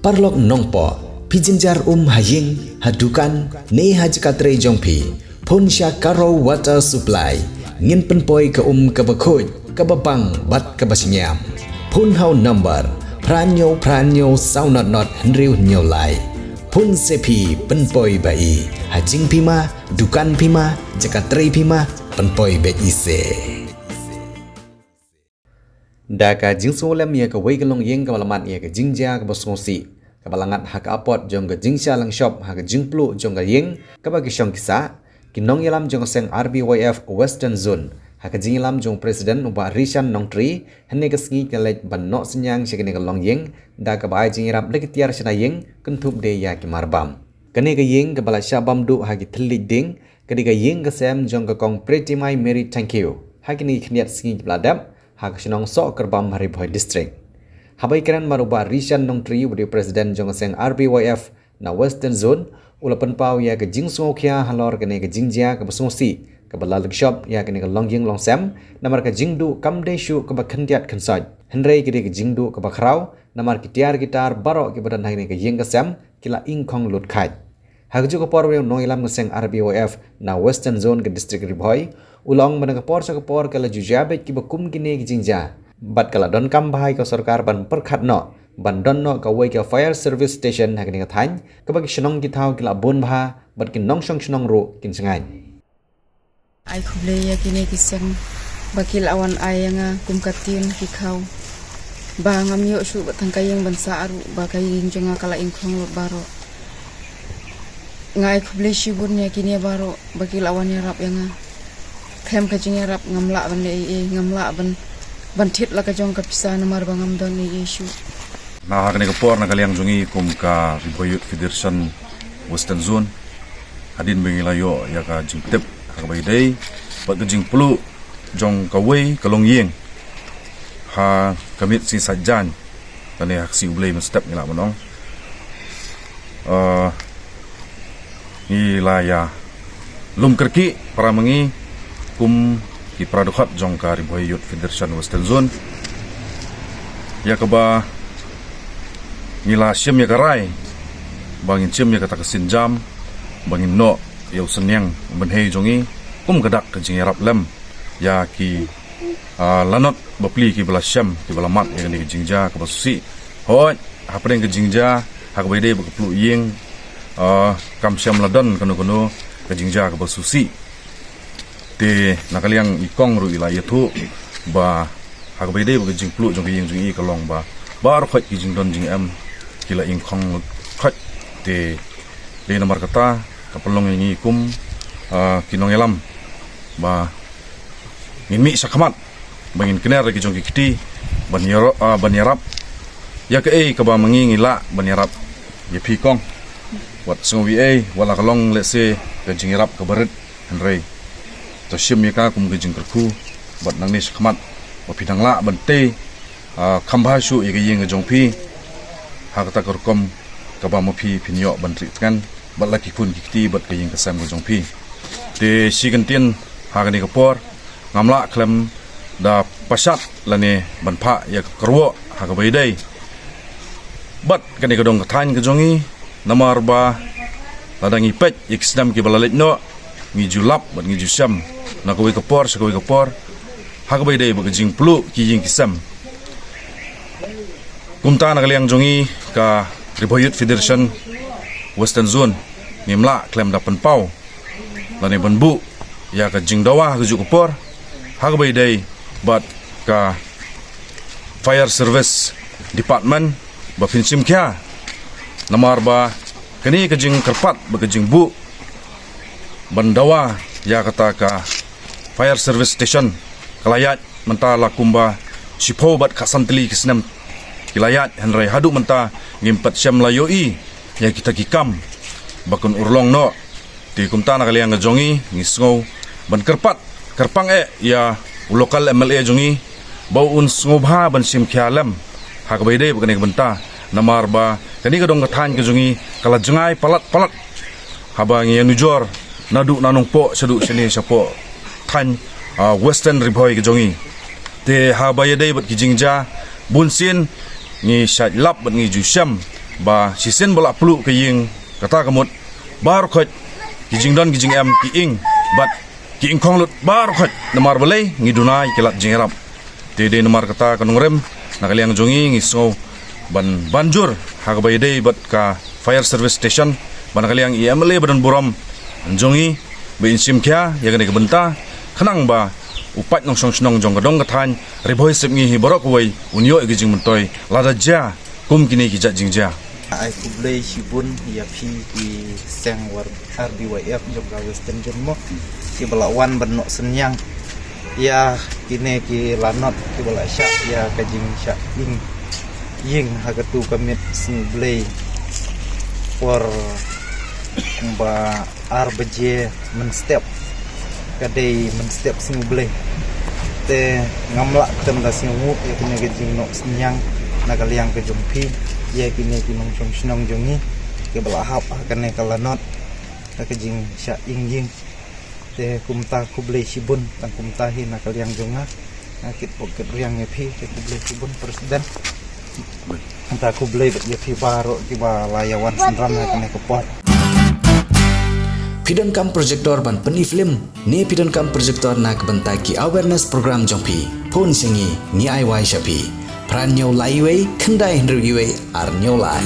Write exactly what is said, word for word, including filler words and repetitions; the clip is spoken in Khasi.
Paralok nongpoh, phi jynjar um ha ïing, ha dukan, ne ha jaka trei jong phi, phone sha Karo Water Supply. Ngin pynpoi ka um kaba khuid, kaba bang bad kaba shngiam. Phone ha u number phra hynñiew phra hynñiew saw not not hynriew hynñiew lai. Phone se phi, pynpoi ba i, ha jingphi ma, dukan phi ma, jaka trei phi ma, pynpoi beit i se. Da ka jingsngewlem ïa kawei ka longïing kaba la mad ïa ka jingjia kaba sngewsih, kaba la ngat ha ka apot jong ka jingshah lang shop ha ka jingpluh jong ka ïing kaba ki shong ki sah, ki nongïalam jong ka seng R B Y F Western Zone, ha ka jingïalam jong u President u Bah Rishan Nongtri, hynne ka sngi ki la leit ban noh synñiang sha kane ka longïing, da kaba ai jingïarap da ki tiar shna ïing, kynthup de ïa ki marbam. Kane ka ïing kaba la shah bam duh ha ki thylliej dieng, ka dei ka ïing ka sem jong ka Kong Pretimai Mary Thangkhiew, ha kine ki khyndiat sngi kiba la dep, ha ka shnong Sohkyrbam ha Ri Bhoi District. Haba ïakren bad u Bah Rishan Nongtri uba dei u President jong ka seng R B Y F na Western Zone, u la pynpaw ïa ka jingsngewkhia halor kane ka jingjia kaba sngewsih, kaba la lyngshop ïa kane ka longïing longsem, namar ka jingduh kam dei shuh kaba khyndiat khynsoit. Hynrei ka dei ka jingduh kaba khraw, namar ki tiar ki tar baroh kiba don ha kane ka ïing ka sem, ki la ingkhong lut khait. Ha kajuh ka por u nongïalam ka seng R B Y F na Western Zone ka District Ri Bhoi, u la ong ba na ka por sha ka por ka la ju jia beit kiba kum kine ki jingjia. Bad ka la donkam bha ïa ka sorkar ban pyrkhat noh, ban don noh kawei ka fire service station ha kane ka thaiñ, kaba ki shnong ki thaw ki la bun bha, bad ki nongshong shnong ruh kin sngewsih. Ai khublei ïa kine ki seng ba ki la wan ai ïa nga kum ka tin ki khaw. Ba ngam ïoh shuh ba tang ka ïing ban sah ruh ba ka ïing jong nga ka la ingkhong lut baroh. Nga ai khublei shibun ïa kine baroh ba ki la wan ïarap ïa nga. Khlem ka jingïarap ngam lah ban leh ei ei, ngam lah ban, ban thied la ka jong ka pisa namar ba ngam don ei ei shuh. Na ha kane ka por na ka liang jong ngi kum ka Ri Bhoi Youth Federation Western Zone, hadien ba ngi la ïoh ïa ka jingtip ha kaba ïadei bad ka jingpluh jong kawei ka longïing ha ka miet sngi Saitjaiñ, lane ha ka sngi U Blei mynstep ngi lah ban ong. Ah, ngi la ïa lum kyrkieh para ma ngi kum ki para dkhot jong ka Ri Bhoi Youth Federation Western Zone, ïa kaba ngi la shim ïa ka rai ba ngin shim ïa kata ka sienjam ba ngin noh ïa u synñiang bynhei jong ngi kum ka dak ka jingïarap lem ïa ki, ah, lanot bapli kiba la shem, kiba la mad ïa kane ka jingjia kaba sngewsih. Hooid, hapdeng ka jingjia ha kaba ïadei bad ka pluh ïing, ah, kam shym la don kano kano ka jingjia kaba sngewsih. Te na ka liang i kong ruh i la ïathuh ba ha kaba ïadei bad ka jingpluh jong ka ïing jong i ka long ba baroh khoit ki jingdon jingem ki la ingkhong khoit. Te dei namar kata ka pynlong ïa ngi kum, ah, ki nongïalam ba ngin mih shakhmat ba ngin kner ïa ki jong ki kti ban ïarap, ah, ban ïarap ïa kaei kaba ma ngi ngi lah ban ïarap ïa phi kong. Wat sngew ei ei, wat la ka long lehse ka jingïarap kaba rit, hynrei to shim ïa ka kum ka jingkyrkhu bad nangne shakhmat ba phi dang lah ban tei, ah, kham bha shuh ïa ka ïing ka jong phi ha kata ka rukom kaba ma phi phin ïoh ban trei tngen bad la ki khun ki kti bad ka ïing ka sem ka jong phi. Te shi kyntien ha kane ka por ngam lah khlem da pynshad lane ban phah ïa ka kyrwoh ha kaba ïadei bad kane ka dong ka thaiñ ka jong ngi, namar ba lada ngi peit ïa ki snem kiba la leit noh, ngi ju lap bad ngi ju shem na kawei ka por sha kawei ka por ha kaba ïadei bad ka jingpluh ki ïing ki sem. Kumta na ka liang jong ngi ka Ri Bhoi Youth Federation Western Zone ngim lah khlem da pynpaw lane ban buh ïa ka jingdawa ha kajuh ka por ha kaba ïadei bad ka Fire Service Department ba phin shim khia, namar ba kane ka jingkyrpad bad ka jingbuh ban dawa ïa kata ka Fire Service Station ka la ïaid mynta la kumba shiphew bad khatsan tylli ki snem ki la ïaid, hynrei haduh mynta ngim pat shym la ïohi ïa kita ki kam ba kan urlong noh. Te kumta na ka liang ka jong ngi ngi sngew ban kyrpad kyrpang eh ïa u local M L A jong ngi ba un sngewbha ban shim khia lem ha kaba ïadei bad kane ka bynta, namar ba kane ka dong ka thaiñ ka jong ngi ka la jngai palat palat haba ngi ïanujor naduh na Nongpoh shaduh shane shapoh thaiñ, ah, Western Ri Bhoi ka jong ngi. Te haba ïadei bad ki jingjia bunsien ngi shait lap bad ngi ju shem ba shisien ba la pluh ka ïing kata ka mut, baroh khoit ki jingdon ki jingem ki ing bad ki ingkhong lut baroh khoit, namar balei ngi duna ïa ki lad jingïarap. Te dei namar kata ka nongrim, na ka liang jong ngi ngi sngew ban ban jur ha kaba ïadei bad ka fire service station, ba na ka liang i M L A ba don burom jong ngi ba in shim khia ïa kane ka bynta, khnang ba u paid nongshong shnong jong ka dong ka thaiñ Ri Bhoi Sepngi hi baroh kawei un ïoh ïa ka jingmyntoi lada jia kum kine ki jait jingjia. Ai khublei shibun ïa phi ki seng war R B Y F jong ka Western Jymmang, kiba la wan ban noh synñiang ïa kine ki lanot kiba la shah ïa ka jingshah ing ïing ha katu ka miet Sngi Blei por kumba ar baje mynstep. Ka dei mynstep Sngi Blei. Te ngam lah khlem da sngewnguh ïa kine ki jingnoh synñiang na ka liang ka jong phi ïa kine ki nongshong shnong jong ngi kiba la hap ha kane ka lanot ha ka jingshah ing ïing. Te kumta khublei shibun, tang kumta hi na ka liang jong nga. Nga kit pok kit riang ïa phi, te khublei shibun President. Kumta khublei bad ïa phi baroh kiba la ïa wan synran ha kane ka por. Phi donkam projector ban pyni film ne phi donkam projector na ka bynta ki awareness program jong phi? Phone sha ngi, ngi ai wai sha phi. Phra hynñiew lai wei, khyndai hynriew wei, ar hynñiew lai.